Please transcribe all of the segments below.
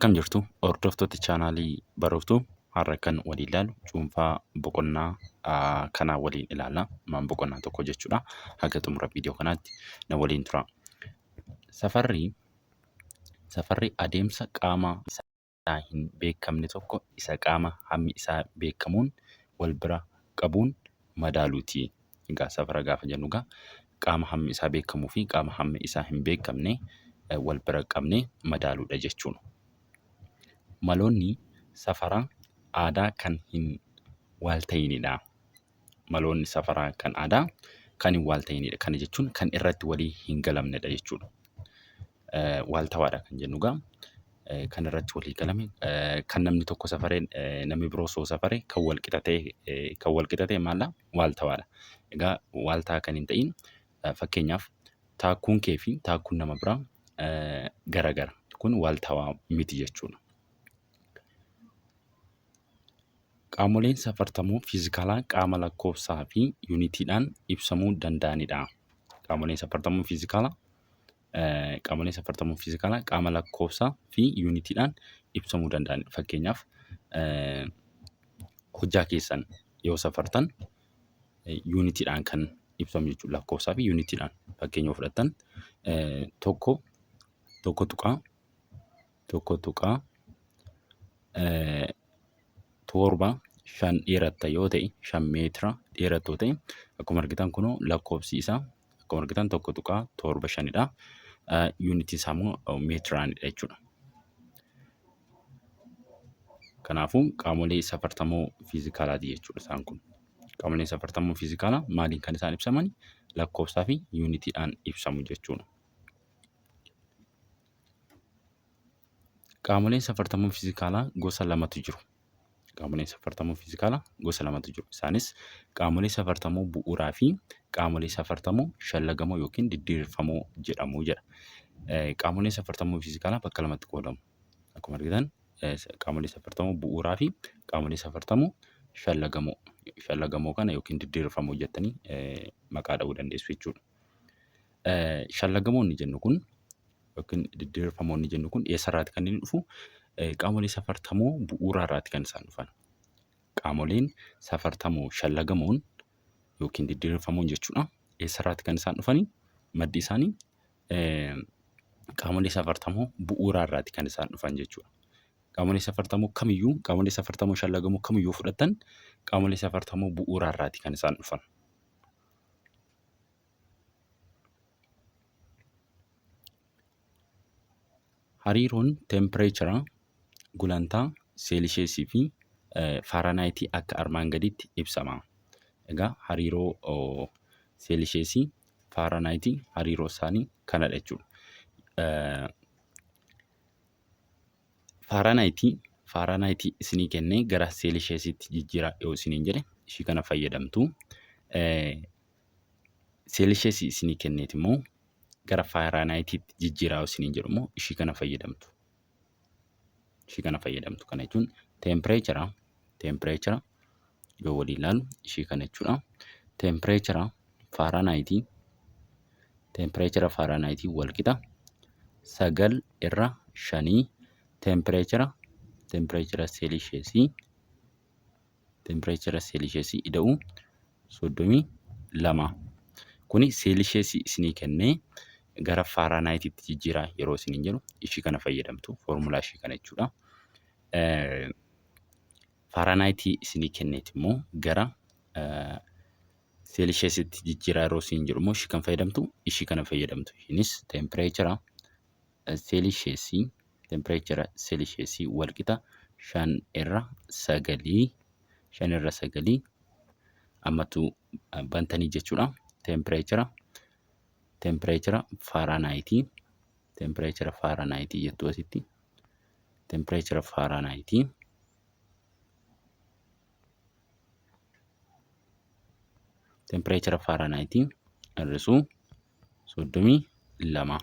Akkam jirtu hordoftoota chaanaalii Barooftuu har'a kan waliin ilaalu cuunfaa boqonnaa kanaa waliin ilaalla. Maan boqonnaa tokko jechuudha. Haga xumura viidiyoo kanaatti na waliin tura. Safarri safarri adeemsa qaama isaa hin beekamne tokko isa qaama hammi isaa beekamuun wal bira qabuun madaaluuti. Egaa safara gaafa jennu egaa qaama hammi isaa beekamuu fi qaama hammi isaa hin beekamne wal bira qabnee madaaluudha jechuudha. Maloonni safaraa aadaa kan hin waalta'inidha. Maloonni safaraa kan aadaa kan hin waalta'inidha. Kana jechuun kan irratti walii hin galamnedha jechuudha. Waaltawaadha kan jennu egaa kan irratti walii galame kan namni tokko safare namni biroo osoo safare kan wal qixa ta'e kan wal qixa ta'e maala waaltawaadha. Egaa waaltaa kan hin ta'in fakkeenyaaf taakkuun kee fi taakkuun nama biraa garagara. Kun waaltawaa miti jechuudha. Qaamoleen safartamoo fiizikaalaa qaama lakkoofsaa fi yuunitiidhaan ibsamuu danda'anidha. Qaamoleen safartamoo fiizikaalaa qaamoleen safartamoo fiizikaalaa qaama lakkoofsaa fi yuunitiidhaan ibsamuu danda'anidha. Fakkeenyaaf hojjaa keessan yoo safartan yuunitiidhaan kan ibsamu jechuudha. Lakkoofsaa fi yuunitiidhaan fakkeenya yoo fudhattan tokko tokko tuqaa tokko tuqaa torba shan dheeratta yoo ta'e 5 meetira dheeratta yoo ta'e akkuma argitan kunoo lakkoofsi isaa akkuma argitan 1.75dha. Yuunitiin isaa immoo meetiraanidha jechuudha. Kanaafuu qaamolee safartamoo fiizikaalaati jechuudha isaan kun. Qaamoleen safartamoo fiizikaalaa maaliin kan isaan ibsaman? Lakkoofsaa fi yuunitiidhaan ibsamu jechuudha. Qaamoleen safartamoo fiizikaalaa gosa lamatu jiru. Qaamoleen safartamoo fiizikaalaa gosa lamatu jiru. Isaanis qaamolee safartamoo bu'uuraa fi qaamolee safartamoo shallagamoo yookiin diddiirfamoo jedhamu jedha. Qaamoleen safartamoo fiizikaalaa bakka lamatti qoodamu. Akkuma argitan qaamolee safartamoo bu'uuraa fi qaamolee safartamoo shallagamoo. Shallagamoo kana yookiin diddiirfamoo jettanii maqaa dha'uu dandeessu jechuudha. Shallagamoonni jennu kun yookiin diddiirfamoonni jennu kun eessarraati kan inni dhufu? Qaamolee safartamoo bu'uuraarraati kan isaan dhufan. Qaamoleen safartamoo shallagamoon yookiin diddiirfamoon jechuudha. Eessarraati kan isaan dhufani? Maddi isaanii qaamolee safartamoo bu'uuraarraati kan isaan dhufan jechuudha. Qaamolee safartamoo kamiyyuu qaamolee safartamoo shallagamoo kamiyyuu fudhattan qaamolee safartamoo bu'uuraarraati kan isaan dhufan. Hariiroon teempireechara gulantaa seelisheesii fi faaraanaayitii akka armaan gadiitti ibsama. Egaa hariiroo seelisheesii faaraanaayitii hariiroo isaanii kanadha jechuudha. Faaraanaayitii faaraanaayitii isinii kennee gara seelisheesiitti jijjiiraa yoo isiniin jedhe ishii kana fayyadamtu. Seelisheesii isinii kenneet immoo gara faaraanaayitiitti jijjiiraa yoo isiniin jedhu immoo ishii kana fayyadamtu. Ishii kana fayyadamtu. Kana jechuun teempireechara teempireechara yoo walii ilaalu ishii kana jechuudha. Teempireechara faaraanaayitii teempireechara faaraanaayitii wal qixa 9 irra 5 teempireechara teempireechara seelisheesii teempireechara seelisheesii ida'uu 32. Kuni seelisheesii isinii kennee gara faaraanaayitiitti jijjiiraa yeroo isiniin jedhu ishii kana fayyadamtu foormulaa ishii kana jechuudha. Faaraanaayitii isinii kenneet immoo gara seelisheesitti jijjiiraa yeroo isiniin jedhu immoo ishii kan fayyadamtu ishii kana fayyadamtu. Ishiinis teempireechara seelisheesii teempireechara seelisheesii walqixa 5 irra 9 5 irra 9 ammatu bantanii jechuudha. Teempireechara teempireechara faaraanaayitii teempireechara faaraanaayitii jettu asitti teempireechara faaraanaayitii teempireechara faaraanaayitii hir'isuu 32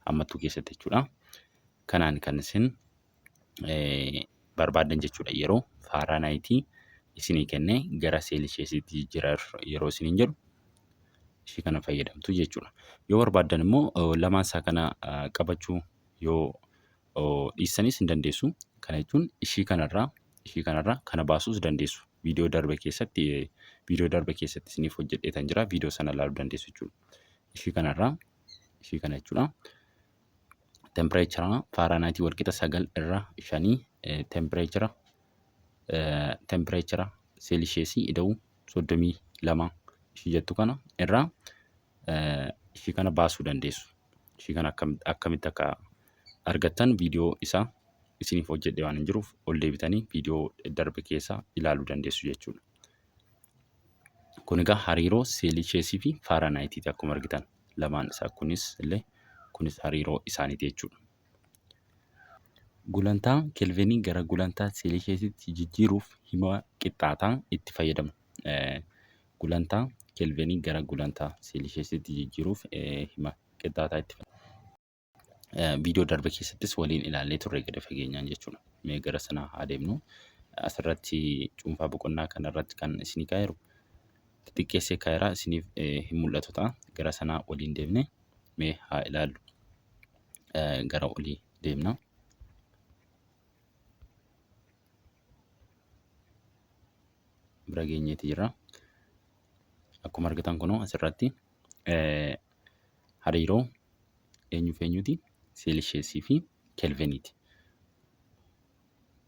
hammattuu keessatti jechuudha. Kanaan kan isin barbaaddan jechuudha. Yeroo faaraanaayitii isinii kennee gara seelisheesiitti jijjiiraa yeroo isiniin jedhu ishii kana fayyadamtu jechuudha. Yoo barbaaddan immoo lamaan isaa kana qabachuu yoo Dhiistanis hin dandeessu. Kana jechuun ishii kanarraa ishii kanarraa kana baasuus dandeessu. Viidiyoo darbe keessatti viidiyoo darbe keessatti isiniif hojjedheetan jira. Viidiyoo sana ilaaluu dandeessu jechuudha. Ishii kanarraa ishii kana jechuudha. Tempireechara Faaraanaayitii walqixa 9 irra 5 tempireechara tempireechara seelisheesii ida'uu 32 ishii jettu kana irraa ishii kana baasuu dandeessu. Ishii kana akkamitti akka argattan viidiyoo isaa isiniif hojjedhe waan hin jiruuf ol deebitanii viidiyoo darbe keessa ilaaluu dandeessu jechuudha. Kun egaa hariiroo seelisheesii fi Faaraanaayitiiti akkuma argitan lamaan isaa kunis illee kunis hariiroo isaaniiti jechuudha. Gulantaa Kelvinii gara gulantaa Seelisheesitti jijjiiruuf hima qixxaataa itti fayyadamu. Gulantaa Kelvinii gara gulantaa Seelisheesitti jijjiiruuf hima qixxaataa itti fayyadamu. Viidiyoo darbe keessattis waliin ilaallee turre gadi fageenyaan jechuudha. Mee gara sanaa haa deemnu. Asirratti cuunfaa boqonnaa kanarratti kan isinii kaa'eeru xixiqqeessee kaa'eera isiniif hin mul'atu ta'a. Gara sanaa waliin deemne mee haa ilaallu. Gara olii deemna. Bira geenyeeti jira. Akkuma argitan kunoo asirratti hariiroo eenyuuf eenyuti? Seelisheesii fi Kelviniiti.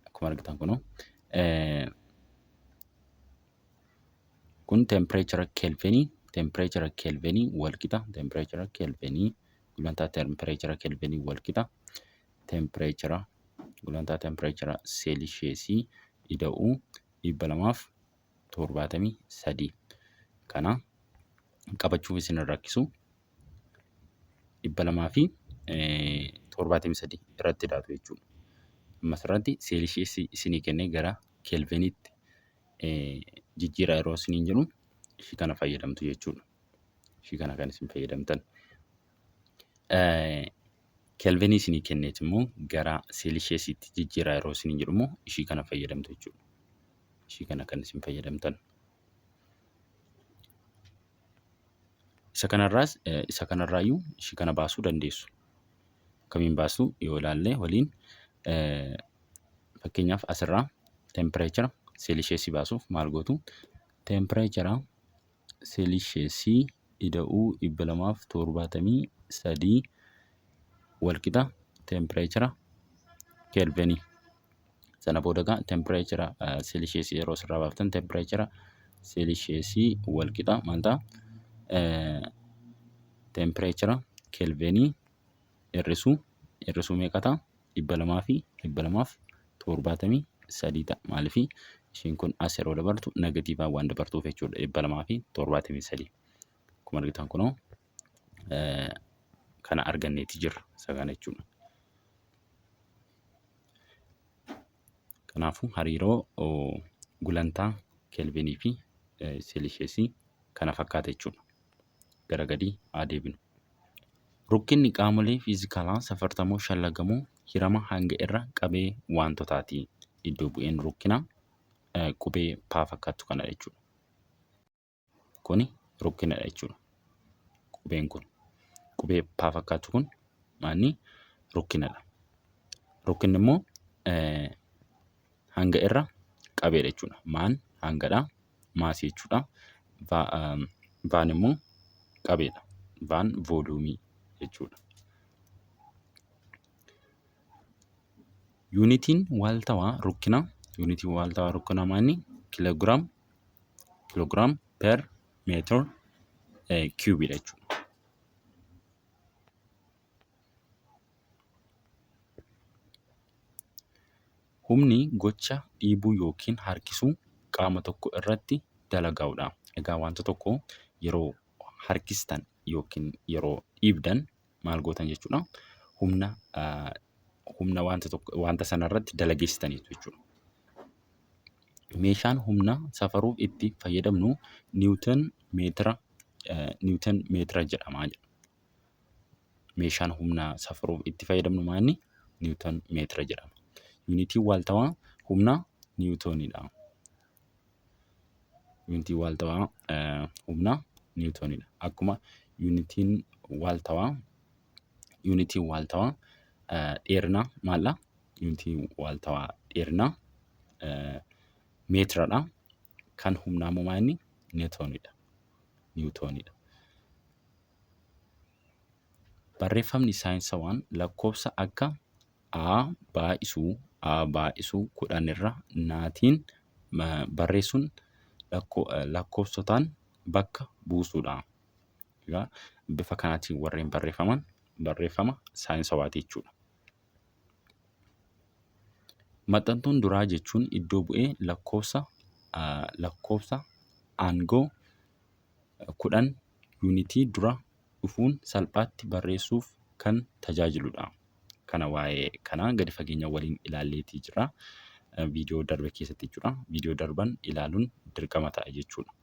Akkuma argitan kunoo kun tempireechara Kelvinii tempireechara Kelvinii walqixa tempireechara Kelvinii gulantaa tempireechara Kelvinii walqixa tempireechara gulantaa tempireechara Seelisheesii ida'uu 273 kana qabachuuf isin hin rakkisu 273 irratti hidhaatu jechuudha. Amma asirratti Seelisheesii isinii kennee gara Kelviniitti jijjiiraa yeroo isiniin jedhu ishii kana fayyadamtu jechuudha. Ishii kana kan isin fayyadamtan. Kelvinii isinii kenneet immoo gara Seelisheesiitti jijjiiraa yeroo isiniin jedhu immoo ishii kana fayyadamtu jechuudha. Ishii kana kan isin fayyadamtan. Isa kanarraas isa kanarraayyuu ishii kana baasuu dandeessu. Akkamiin baastu yoo ilaalle waliin fakkeenyaaf asirraa tempireechara seelisheesii baasuuf maal gootu? Tempireechara seelisheesii ida'uu 273 walqixa tempireechara keelvinii. Sana booda egaa tempireechara seelisheesii yeroo asirraa baaftan tempireechara seelisheesii walqixa maal ta'a? Tempireechara keelvinii hir'isuu hir'isuu meeqa ta'a? 200 fi 273 ta'a. Maaliif ishiin kun as yeroo dabartu negatiivaan waan dabartuuf jechuudha. 273. Akkuma argitan kunoo kana arganneeti jirra isa kana jechuudha. Kanaafuu hariiroo gulantaa Kelvinii fi Seelisheesii kana fakkaata jechuudha. Gara gadii haa deebinu. Rukkinni qaamolee fiizikaalaa safartamoo shallagamoo hirama hanga irra qabee wantotaati. Iddoo bu'een rukkinaa qubee paa fakkaattu kana jechuudha. Kuni rukkinadha jechuudha. Qubeen kun qubee paa fakkaattu kun maanni rukkinadha. Rukkinni immoo hanga irra qabeedha jechuudha. Maan hangadha. Maasii jechuudha. Vaan immoo qabeedha. Vaan vooluumii jechuudha. Yuunitiin waaltawaa rukkina yuunitiin waaltawaa rukkina maanni kiloogiraam kiloogiraam per meetir kiubiidha jechuudha. Humni gocha dhiibuu yookiin harkisuu qaama tokko irratti dalagaa'udha. Egaa wanta tokko yeroo harkistan yookiin yeroo dhiibdan maal gootan jechuudha? Humna humna wanta tokko wanta sana irratti dalageessitaniitu jechuudha. Meeshaan humna safaruuf itti fayyadamnu niwutan meetira niwutan meetira jedhama jedha. Meeshaan humna safaruuf itti fayyadamnu maali? Niwutan meetira jedhama. Yuunitiin waaltawaa humna niwutooniidha. Yuunitiin waaltawaa humna niwutooniidha. Akkuma yuunitiin waaltawaa yuunitiin waaltawaa dheerinaa maaldha? Yuunitiin waaltawaa dheerinaa meetiradha. Kan humnaa immoo maal inni? Niwutoonidha. Niwutoonidha. Barreeffamni saayinsawaan lakkoofsa akka A baay'isuu A baay'isuu 10 irra naatiin barreessuun lakkoofsotaan bakka buusuudha. Egaa bifa kanaatiin warreen barreeffaman barreeffama saayinsawaati jechuudha. Maxxantuun duraa jechuun iddoo bu'ee lakkoofsa aangoo 10 yuunitii dura dhufuun salphaatti barreessuuf kan tajaajiludha. Kana waa'ee kanaa gadi fageenya waliin ilaalleetii jira. Viidiyoo darbe keessatti jechuudha. Viidiyoo darban ilaaluun dirqama ta'a jechuudha.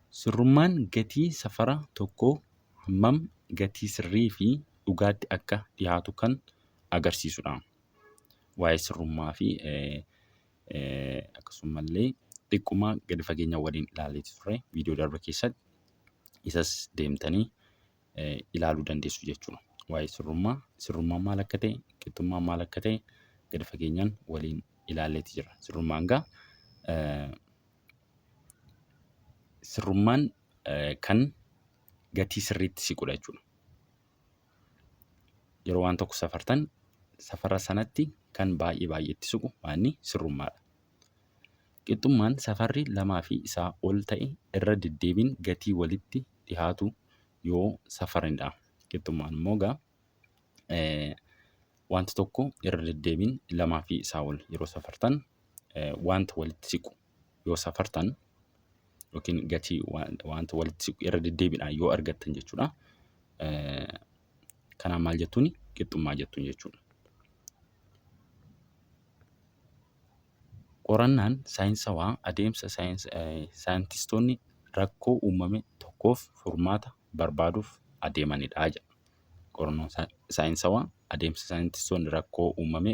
Sirrummaan gatii safara tokkoo hammam gatii sirrii fi dhugaatti akka dhiyaatu kan agarsiisudha. Waa'ee sirrummaa fi akkasumallee xiqqummaa gadi fageenya waliin ilaalleeti turre viidiyoo darbe keessatti isas deemtanii ilaaluu dandeessu jechuudha. Waa'ee sirrummaa, sirrummaan maal akka ta'e, qixxummaan maal akka ta'e gadi fageenyaan waliin ilaalleeti jira. Sirrummaan gaa sirrummaan kan gatii sirriitti siqudha jechuudha. Yeroo waan tokko safartan safara sanatti kan baay'ee baay'eetti siqu waanni sirrummaadha. Qixxummaan safarri lamaa fi isaa ol ta'e irra deddeebiin gatii walitti dhihaatu yoo safaranidha. Qixxummaan immoo egaa wanta tokko irra deddeebiin lamaa fi isaa ol yeroo safartan wanta walitti siqu yoo safartan yookiin gatii wanta walitti siqu irra deddeebiidhaan yoo argattan jechuudha. Kanaan maal jettuuni? Qixxummaa jettuun jechuudha. Qorannaan saayinsawaa adeemsa saayintistoonni rakkoo uumame tokkoof furmaata barbaaduuf adeemanidha jedha. Qorannoon saayinsawaa adeemsa saayintistoonni rakkoo uumame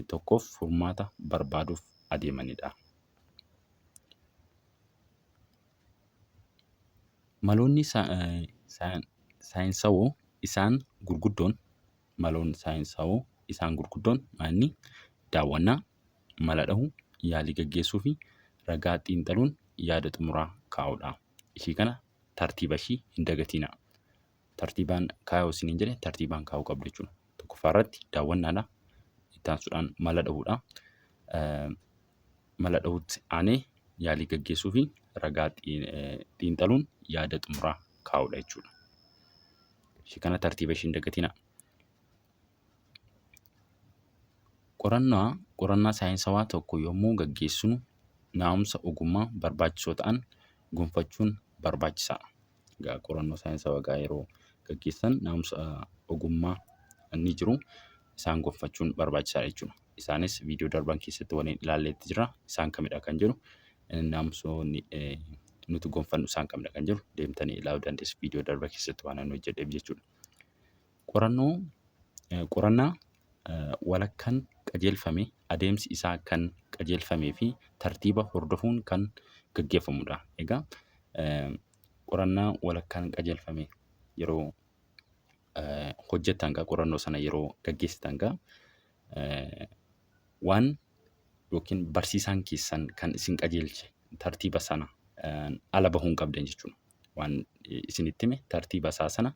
tokkoof furmaata barbaaduuf adeemanidha. Maloonni saayinsawoo isaan gurguddoon maloonni saayinsawoo isaan gurguddoon maanni daawwannaa, mala dhahuu, yaalii gaggeessuu fi ragaa xiinxaluun yaada xumuraa kaa'uudha. Ishii kana tartiiba ishii hin dagatinaa. Tartiibaan kaa'uu isiniin jedhe tartiibaan kaa'uu qabdu jechuudha. Tokkoffaa irratti daawwannaadha. Itti aansuudhaan mala dhahuudha. Mala dhahuutti aanee yaalii gaggeessuu fi ragaa xiinxaluun yaada xumuraa kaa'uudha jechuudha. Ishii kana tartiiba ishii hin dagatinaa. Qorannaa saayinsawaa tokko yommuu gaggeessinu naamusa ogummaa barbaachisoo ta'an gonfachuun barbaachisaadha. Egaa qorannoo saayinsawaa egaa yeroo gaggeessan naamusa ogummaa ni jiru isaan gonfachuun barbaachisaadha jechuudha. Isaanis viidiyoo darban keessatti waliin ilaalleetti jira. Isaan kamidha kan jedhu naamusoonni nuti gonfannu isaan kamidha kan jedhu deemtanii ilaaluu dandeessu viidiyoo darban keessatti waan ani hojjedheef jechuudha. Qorannoo qorannaa walakkaan qajeelfame adeemsi isaa kan qajeelfamee fi tartiiba hordofuun kan gaggeeffamudha. Egaa qorannaa walakkaan qajeelfame yeroo hojjettan egaa qorannoo sana yeroo gaggeessitan egaa waan yookiin barsiisaan keessan kan isin qajeelche tartiiba sana ala bahuu hin qabdan jechuudha. Waan isinitti hime tartiiba isaa sana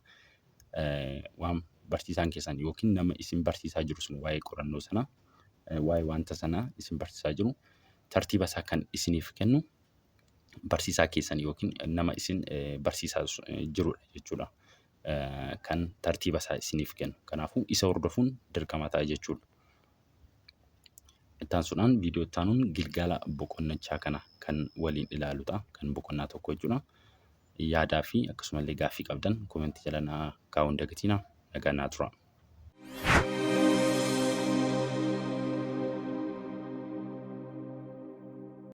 waan barsiisaan keessan yookiin nama isin barsiisaa jiru sun waa'ee qorannoo sanaa waa'ee wanta sanaa isin barsiisaa jiru tartiiba isaa kan isiniif kennu barsiisaa keessan yookiin nama isin barsiisaa jirudha jechuudha. Kan tartiiba isaa isiniif kennu. Kanaafuu isa hordofuun dirqama ta'a jechuudha. Itti aansuudhaan viidiyoo itti aanuun gilgaala boqonnachaa kana kan waliin ilaalu ta'a. Kan boqonnaa tokko jechuudha. Yaadaa fi akkasumallee gaaffii qabdan koomentii jala naa kaa'uu hin dagatinaa. Nagaan naa turaa.